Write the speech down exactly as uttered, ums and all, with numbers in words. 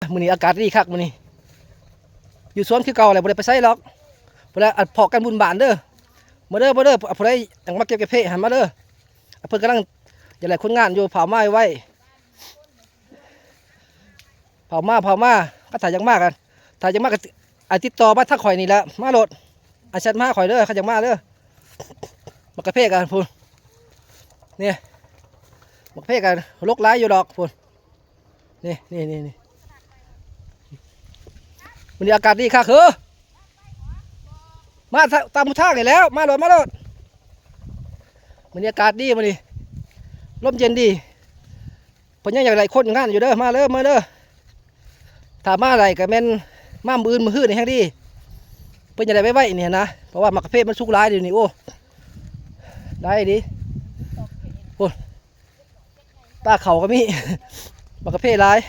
มื้อนี้อากาศดีคักมื้อนี้ อยู่สวนคือเก่าแหละ บ่ได้ไปไสหรอก บ่ได้อัดพ้อกันบุญบ้านเด้อ มาเด้อ มาเด้อ ผู้ใดอยากมาเก็บกาแฟหันมาเด้อ เพิ่นกำลังอยากได้คนงานอยู่ เผามาไว้ เผามา เผามา ก็ถ้าอยากมากัน ถ้าอยากมาก็ อ่ะ ติดต่อมาทางข่อยนี่แหละ มาโลด อ่ะ แชทมาหาข่อยเด้อ คันอยากมาเด้อ หมากกาแฟกันพู้น นี่ หมากกาแฟกัน ลกหลายอยู่ดอกพู้น นี่ นี่ นี่ นี่ มื้อนี้อากาศดีคักเฮ้อ มาตามทางนี่แหล้ว มาโลด มาโลด มื้อนี้อากาศดีมื้อนี้ ลมเย็นดี เพิ่นยังอยากได้คนงานอยู่เด้อ มาเด้อ มาเด้อ ถ้ามาได้ก็แม่นมามื้ออื่นมื้อฮื้อนี่แฮงดี เพิ่นอยากได้ไวๆนี่นะ เพราะว่าหมากกาแฟมันสุกหลายเดี๋ยวนี้ โอ้ ได้ดี โอ้ ตาเขาก็มี หมากกาแฟหลาย